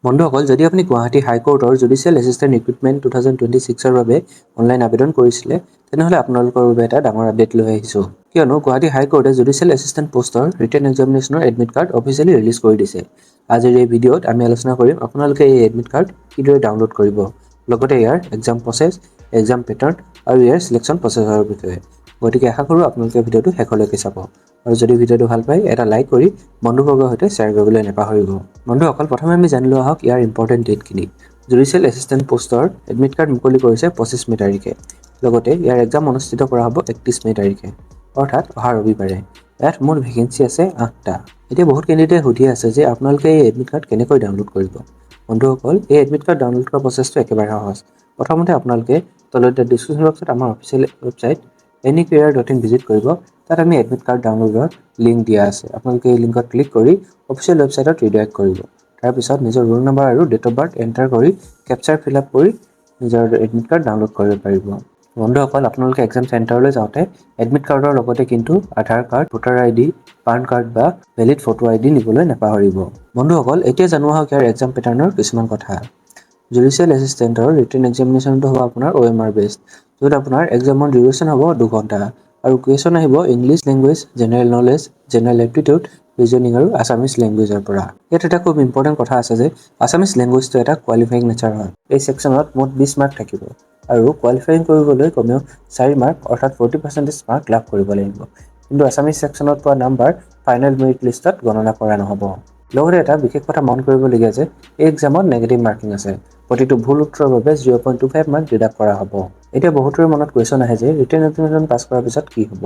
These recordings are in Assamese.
বন্ধুসকল, যদি আপুনি গুৱাহাটী হাইকোৰ্টৰ Judicial Assistant Recruitment 2026ৰ বাবে অনলাইন আবেদন কৰিছিলে, তেনেহ'লে আপোনালোকৰ বাবে এটা ডাঙৰ আপডেট লৈ আহিছোঁ। কিয়নো গুৱাহাটী হাইকোৰ্টে জুডিচিয়েল এছিষ্টেণ্ট পষ্টৰ ৰিটেন এক্সামিনেশ্যনৰ এডমিট কাৰ্ড অফিচিয়েলি ৰিলিজ কৰি দিছে। আজিৰ এই ভিডিঅ'ত আমি আলোচনা কৰিম আপোনালোকে এই এডমিট কাৰ্ড কিদৰে ডাউনলোড কৰিব, লগতে ইয়াৰ এক্সাম প্ৰচেছ, এক্সাম পেটাৰ্ণ আৰু ইয়াৰ চিলেকশ্যন প্ৰচেছৰ বিষয়ে। গতিকে আশা কৰোঁ আপোনালোকে ভিডিঅ'টো শেষলৈকে চাব আৰু যদি ভিডিঅ'টো ভাল পায়, এটা লাইক কৰি বন্ধুবৰ্গৰ সৈতে শ্বেয়াৰ কৰিবলৈ নাপাহৰিব। বন্ধুসকল, প্ৰথমে আমি জানি লোৱা হওক ইয়াৰ ইম্পৰ্টেণ্ট ডেটখিনি। জুডিচিয়েল এছিষ্টেণ্ট পষ্টৰ এডমিট কাৰ্ড মুকলি কৰিছে 25 মে' তাৰিখে। লগতে ইয়াৰ এক্সাম অনুষ্ঠিত কৰা হ'ব 31 মে' তাৰিখে, অৰ্থাৎ অহা ৰবিবাৰে। ইয়াত মুঠ ভেকেঞ্চি আছে আঠটা। এতিয়া বহুত কেণ্ডিডেটে সুধি আছে যে আপোনালোকে এই এডমিট কাৰ্ড কেনেকৈ ডাউনলোড কৰিব। বন্ধুসকল, এই এডমিট কাৰ্ড ডাউনলোড কৰা প্ৰচেছটো একেবাৰে সহজ। প্ৰথমতে আপোনালোকে তলত দিয়া ডিছক্ৰিপশ্যন বক্সত আমাৰ official website anycareer.in visit কৰিব। তাত আমি এডমিট কাৰ্ড ডাউনলোডৰ লিংক দিয়া আছে। আপোনালোকে এই লিংকত ক্লিক কৰি অফিচিয়েল ৱেবছাইটত ৰিডাইৰেক্ট কৰিব। তাৰপিছত নিজৰ ৰোল নম্বৰ আৰু ডেট অফ বাৰ্থ এণ্টাৰ কৰি কেপচাৰ ফিল আপ কৰি নিজৰ এডমিট কাৰ্ড ডাউনলোড কৰিব পাৰিব। বন্ধুসকল, আপোনালোকে এক্সাম চেণ্টাৰলৈ যাওঁতে এডমিট কাৰ্ডৰ লগতে কিন্তু আধাৰ কাৰ্ড, ভোটাৰ আই ডি, পান কাৰ্ড বা ভেলিড ফটো আই ডি নিবলৈ নাপাহৰিব। বন্ধুসকল, এতিয়া জানো আহক ইয়াৰ এক্সাম পেটাৰ্ণৰ কিছুমান কথা। জুডিচিয়েল এছিষ্টেণ্টৰ ৰিটেন এক্সামিনেশ্যনটো হ'ব আপোনাৰ অ'এমআৰ বেছড, য'ত আপোনাৰ এক্সামৰ ডিউৰেশ্যন হ'ব 2 ঘণ্টা আৰু কুৱেশ্যন আহিব English language, general knowledge, general aptitude, reasoning আৰু আছামিজ লেংগুৱেজৰ পৰা। ইয়াত এটা খুব ইম্পৰ্টেণ্ট কথা আছে যে আছামিজ লেংগুৱেজটো এটা কোৱালিফাইং নেচাৰ হয়। এই ছেকশ্যনত মুঠ 20 মাৰ্ক থাকিব আৰু কোৱালিফাইং কৰিবলৈ কমেও 4 মাৰ্ক, অৰ্থাৎ 40% মাৰ্ক লাভ কৰিব লাগিব। কিন্তু আছামিজ ছেকশ্যনত পোৱা নাম্বাৰ ফাইনেল মেৰিট লিষ্টত গণনা কৰা নহ'ব। লগতে এটা বিশেষ কথা মন কৰিবলগীয়া যে এই এক্সামত নেগেটিভ মাৰ্কিং আছে। প্ৰতিটো ভুল উত্তৰৰ বাবে 0.25 মাৰ্ক ডিডাক্ট কৰা হ'ব। এতিয়া বহুতৰে মনত কুৱেশ্যন আহে যে ৰিটেন এক্সামিনেশ্যন পাছ কৰাৰ পিছত কি হ'ব?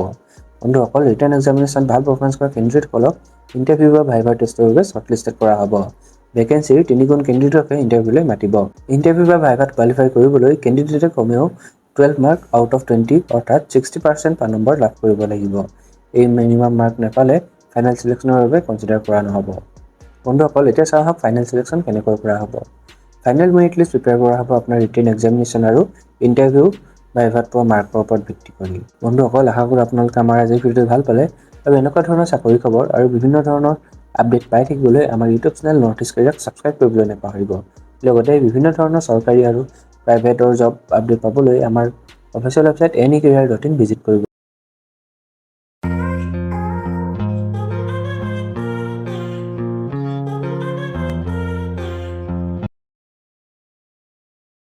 বন্ধুসকল, ৰিটেন এক্সামিনেশ্যন ভাল পাৰফৰ্মেঞ্চ কৰা কেণ্ডিডেটসকলক ইণ্টাৰভিউ বা ভাইভাৰ টেষ্টৰ বাবে শ্বৰ্টলিষ্টেড কৰা হ'ব। ভেকেঞ্চিৰ তিনিগুণ কেণ্ডিডেটকে ইণ্টাৰভিউলৈ মাতিব। ইণ্টাৰভিউ বা ভাইভাত কোৱালিফাই কৰিবলৈ কেণ্ডিডেটে কমেও 12 মাৰ্ক আউট অফ 20, অৰ্থাৎ 60% নম্বৰ লাভ কৰিব লাগিব। এই মিনিমাম মাৰ্ক নাপালে ফাইনেল চিলেকশ্যনৰ বাবে কনচিডাৰ কৰা নহ'ব। বন্ধুসকল, এতিয়া চাওঁ আহক ফাইনেল চিলেকশ্যন কেনেকৈ কৰা হ'ব। ফাইনেল মেৰিট লিষ্ট প্ৰিপেয়াৰ কৰা হ'ব আপোনাৰ ৰিটেন এক্সামিনেশ্যন আৰু ইণ্টাৰভিউ, ভাইভাত পোৱা মাৰ্কৰ ওপৰত ভিত্তি কৰি। বন্ধুসকল, আশা কৰোঁ আপোনালোকে আমাৰ আজিৰ ভিডিঅ'টো ভাল পালে আৰু এনেকুৱা ধৰণৰ চাকৰি খবৰ আৰু বিভিন্ন ধৰণৰ আপডেট পাই থাকিবলৈ আমাৰ ইউটিউব চেনেল নৰ্থ ইষ্ট কেৰিয়াৰক ছাবস্ক্ৰাইব কৰিবলৈ নাপাহৰিব। লগতে বিভিন্ন ধৰণৰ চৰকাৰী আৰু প্ৰাইভেটৰ জব আপডেট পাবলৈ আমাৰ official website anycareer.in visit কৰিব।